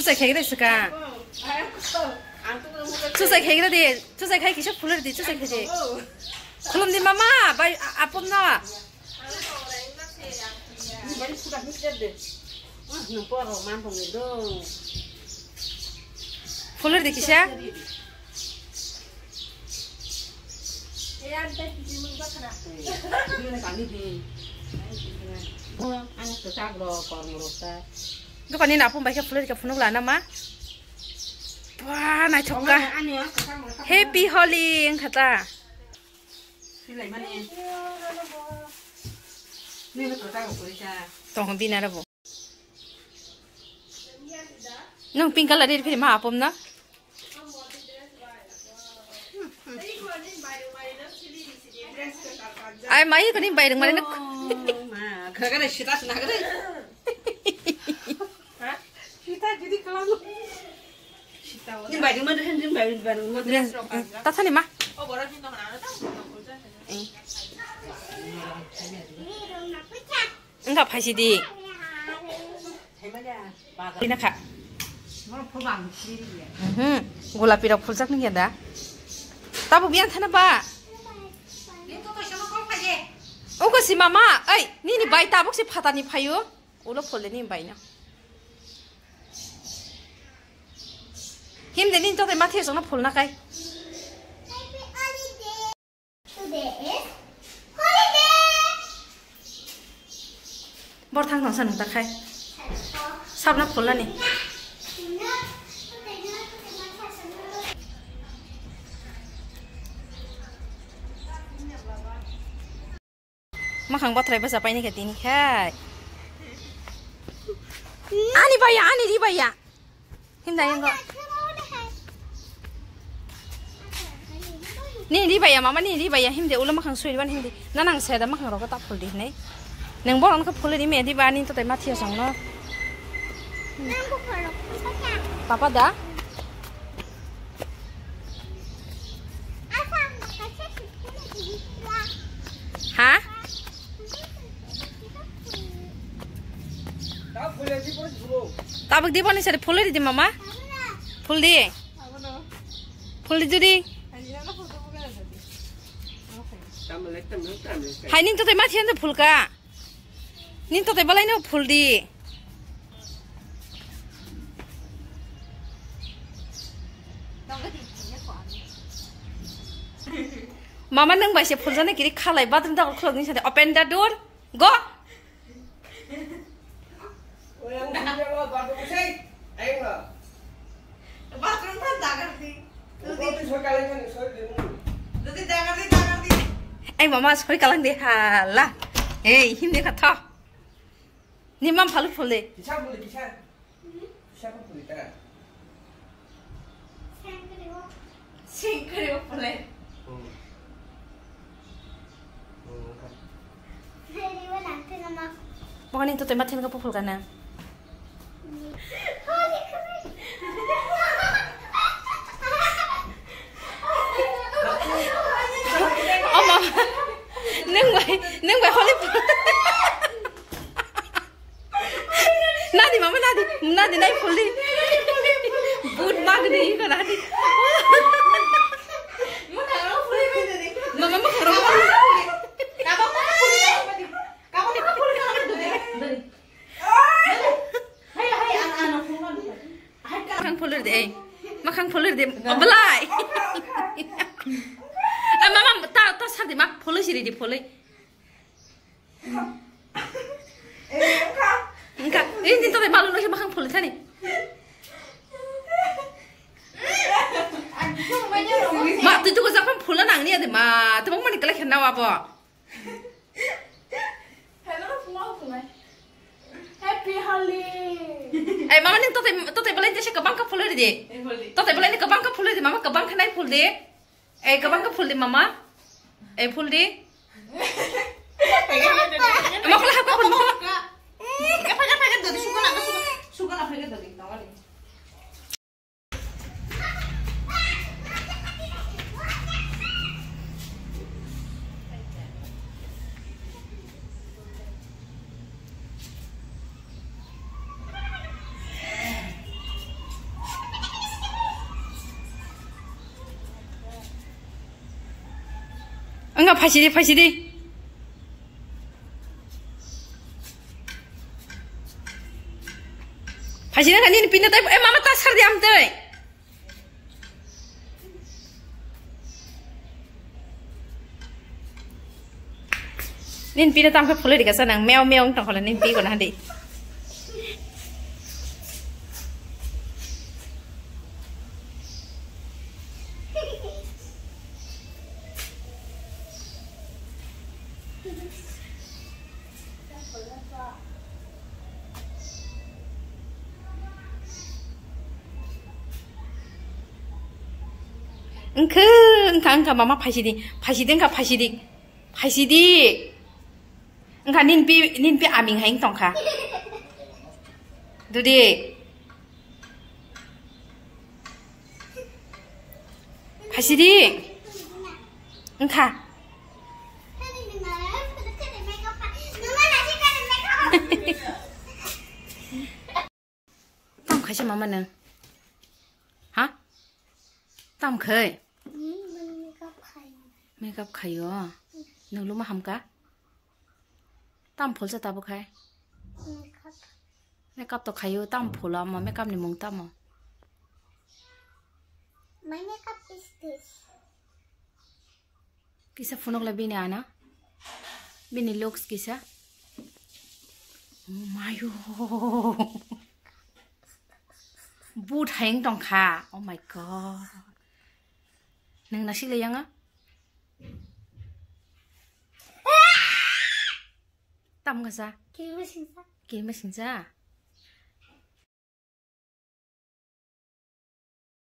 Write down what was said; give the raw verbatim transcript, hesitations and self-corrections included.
Chusai khaigre sika. Chusai khaigre de. Chusai khai kisa phulur di. Chusai khaide. Khulum di mama. Bai a-, apum no. Phulur di kisa. Dokani na apum bai khe phulur di khe phunuk lana ma. Ba naithok ka. Happy Holi wngkha ta. Silai mani. Nini kwchak rok kwrwi kha. Tong bina rabo. Nung pink color ri phiri ma apom na? Ai mai ko ni bai rung mani nuk. Oh, ma, kagana sita sina kare. Ha? Sita jadi kelam. Ni bai rung mani, ni bai rung mani. Tathani ma. Eh. Wngkha phaisidi. Bini kha. Mhm. Gulapi rok phuljak nungya da. Tabuk biyang thana ba. Ungkha si mama, oi, nini bai tabuk si phatani phaio. Ulo phulde nini bai no. Himde nini tote mathe songno phulna kai. Today is holiday. Bor thang thang sanung ta khai. Sabna phulani. Makhang bathrai basa paini khe tini khai. Ani baya, ani ri baya. Himda yang kok. Ni di baya mama ni di baya himde ulo makhang sui ban himde. Nanang seda makhang rok ta phul di hinai. Neng borok khe phul di me di ba ni to tai mathiya song no. Papa da? Ha? Tabuk di boni sari phul di mama. Phul di. Phul di judi. Hai ning to te ma thian phul ka. Ning to te balai no phul di. Mama nang bai se phul jani kiri khalai bathroom ta khulok ni sade open the door. Go. Bathroom ta dagar di. Ai mama soi kalang di hala. Ei himde kha tho. Ni mam phalu phule. Kisa phule kisa. Kisa phule ta. Sengkre o pole. Hmm. Hmm, okay. Bokani to tema thenga pupul kana. Oh mama. Neng bai, neng bai holi. Nadi mama nadi, nadi nai phuli. But mag ni ko nadi. Mama ma khoro. Makhang phulur de, makhang phulur de, oblai. Ah mama ta ta sadi mak phulur siri di phulur. Engka, ini to malu no makhang phulur thani. Ma, tu tu ko japan phulur nang ni ade ma, tu mani kala khenna wa bo. Happy Holi. Eh mama ning to te to te belai jese kabang ka phulur de. To te belai ni kabang ka phulur de mama kabang khanai phul de. Ei, kabang ka phul di mama. Ei, phul di. Mokol hap ka phul, mokol. Ka phai, ka phai, ka dodi, suka na, suka, suka na phai ka dodi, tawali. Wngkha phaisidi, phaisidi. Phaisidi wngkha nini pini tai, eh, mama ta sardi amtwi. Nini pini tam khe phulai rikha sa nang, meo meo wng tongkha nini pi kono hadi. Wngkha, wngkha, wngkha, mama phaisidi, phaisidi, wngkha, phaisidi, phaisidi. Wngkha, ninpi, ninpi aming hai wng tongkha. Dudi. Phaisidi. Wngkha. Tam khaisa mama nang. Ha? Tam khai? Makeup khayo. Nang luma hamka? Tam pholsa tabuk khai? Makeup to khayo, tam phola mo, makeup ni mung tamo? My makeup is this. Kisa phunuk le bini ana. Bini looks kisa. Oh my God. But hai wng tongkha. Oh my God. Nang nasik le yanga? Tam kasa? Kirima singsa. Kirima singsa?